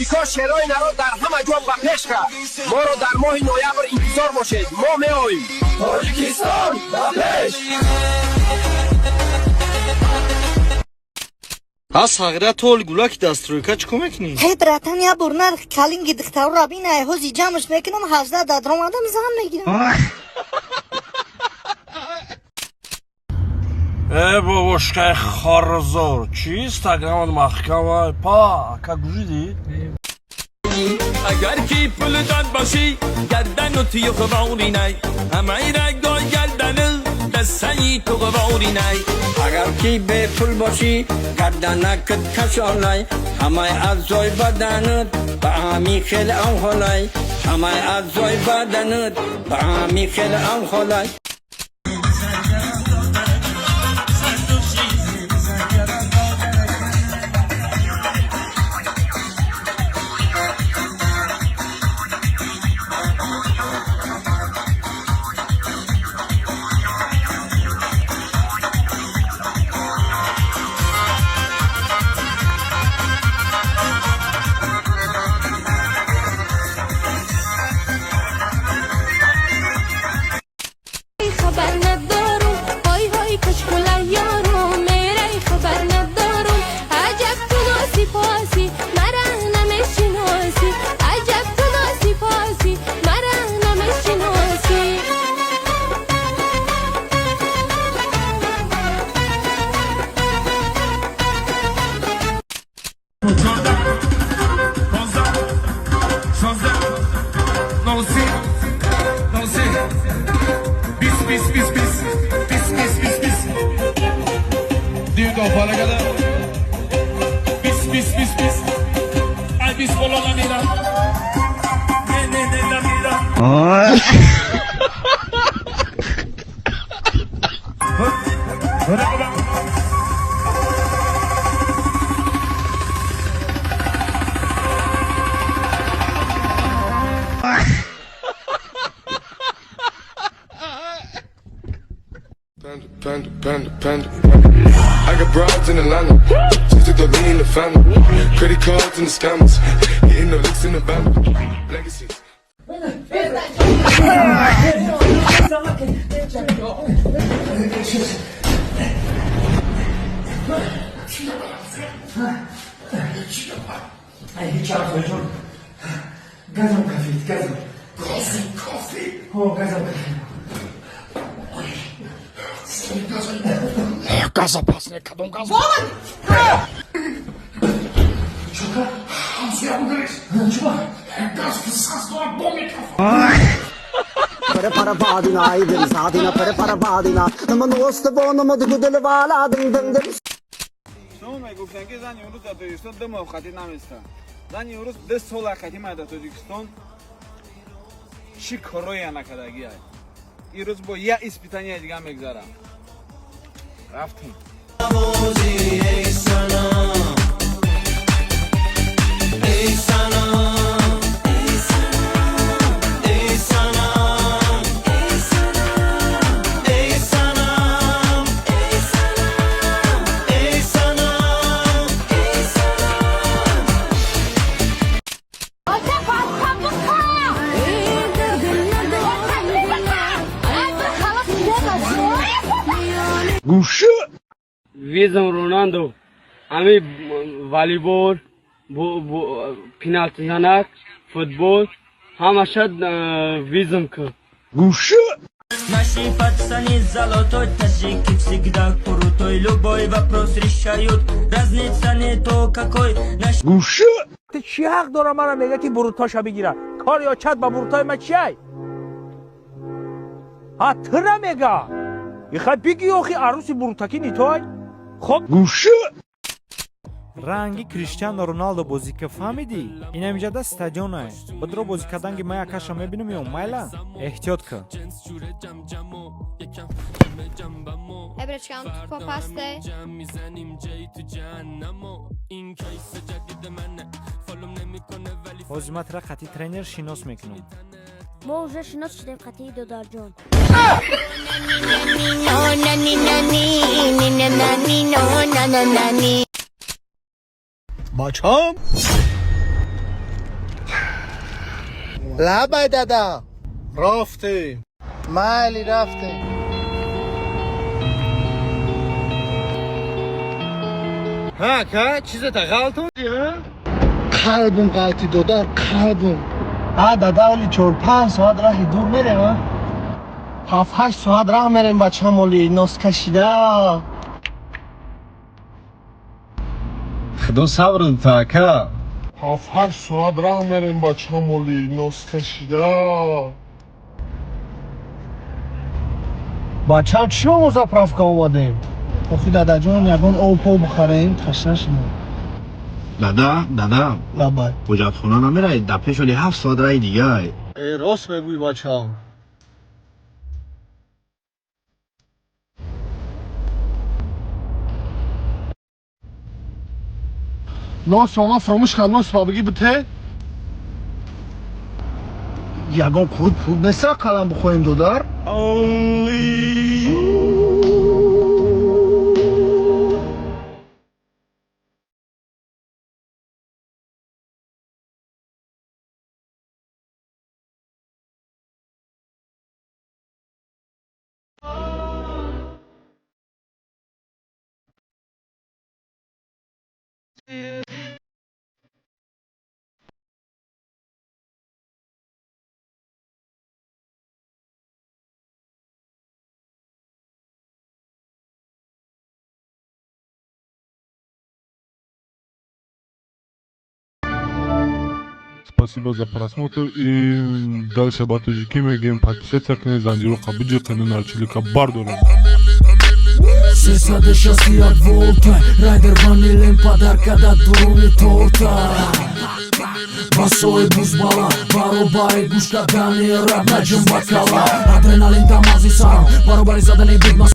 Тоҷикон шерои наро дар ҳама ҷо ба пеш кард. Моро дар моҳи ноябр интизор бошед, мо меоем. Тоҷикистон ба пеш! А сағира тол гулаки дастройка чӣ кор мекунӣ? Ҳей, братан, я бор нарх калинги духтарро бинай, ҳози ҷамъш мекунам, 18 дадромадам, зан мегирам. Э, бобошкаи хорзор, чӣ инстаграмат маҳкама? Па, ака, гӯшидӣ? اگر کی پول داد باشی گردن و تیغ واری نی همه رگای گردن دستایی تو غواری نی. اگر کی به پول باشی گردنکت کشالای، همه اعضای بدنت به همی خیل اوخالای، همه اعضای بدنت به همی خیل اوخالای. خبر ندارم، های های کشکول یارم میره، خبر ندارم. عجب تو ناسی پاسی، مرا نمیشناسی. عجب تو ناسی پاسی، مرا نمیشناسی. 14, 15, 16, 09, 20, 20, 20, 20, 20, 20, 20, 20. Дию пара када. 20, 20, 20, 20. Ай, 20 боло намира. Не, не, не, намира. Panda, panda, panda, panda. I got broads in Atlanta. Just took the lean in the family. Credit cards and the scammers. Hitting the licks in the bando. Legacies. Газам кафед, газам. Кофе, газам кафе. Газа пас не кадом газ. Чука? Ҳамсоя бугириш. Чуба? Газ писас дорад бо микрофон. పర బాదిన ఐదు సాధిన పర పర బాదిన నమ నోస్తవో నమ దిగుదల వాలా దిం దిం దిం. Шумо мегуфтанд, ки зани урус дар Тоҷикистон 2 моҳ қатӣ наместа. Зани урус 2 сола қатӣ май дар Тоҷикистон чӣ корое накардагиай. Ирӯз бо як испытания дига мегзарам. Рафтем. Эй, санам, эй, санам, эй, санам, эй, санам, эй, санам. Ата папа. Эй, дил надорам. Ай, халас. Гӯша. Визам Роналдо, ҳами волейбол, пеналти занак, футбол, ҳамаша визм ки. Гӯша. Наши пацаны золотой, таджики всегда крутой. Любой вопрос решают, разница не то какой. Наш Гӯша. Ту чӣ ҳақ дора мара мега, ки бурутоша бигира? Кор ё чат ба бурутои ма чиай? Ҳа, тира мега. Ихай биги, охи аруси бурутакӣ нитой. Хоб. Гӯша. Ранги Криштиано Роналдо бозӣ ка, фаҳмидӣ? Инамиҷада стадионае, бодро бозӣ карданги ма якаша мебинам ё майла, эҳтиёт кун. Эбречкам тупо пасте. Ҳозир ма тира қатъи тренер шинос мекунам. Мо уже шинос шудем қатъи додарҷон. No, nani, nani, nani, no, na, na, nani. Бачам. Лабай, дада. Рафтем. Майли, рафтем. Ҳа, ка, чизета ғалтоди, ҳа? Қалбум ғалти, додар, қалбум. А, дада, оли 4-5 соат раҳи дур мерем, а? 7-8 соат раҳ мерем, бачам, оли нос кашида. Худо сабр дита, ака. 7-8 соат раҳ мерем, бачам, оли нос кашида. Бачам, чӣ мо заправка омадем? Охи, дадаҷон, ягон об по бихарем, ташна шудем. Дада, дада. Лабай. Ҳоҷатхона намераед? Дар пеш оли 7 соат раҳи дигай. Э, рост мегӯӣ, бачам. Нос омад, фаромӯш кард, нос бабигӣ бите. Ягон қурт пул неста, қалам бихоҳем, додар? Only you. Спасибо за просмотр и дальше ба тоҷикӣ мегӯем: подписаться кунед, занҷироқа биҷиқену нарчилика бардорем. 361 волта райдер ванилем подарка да дуруни торта. Басои бузбала баробари гӯш кардани рап наҷум бакала. Адреналин дар мағзи сарам баробари задани бит.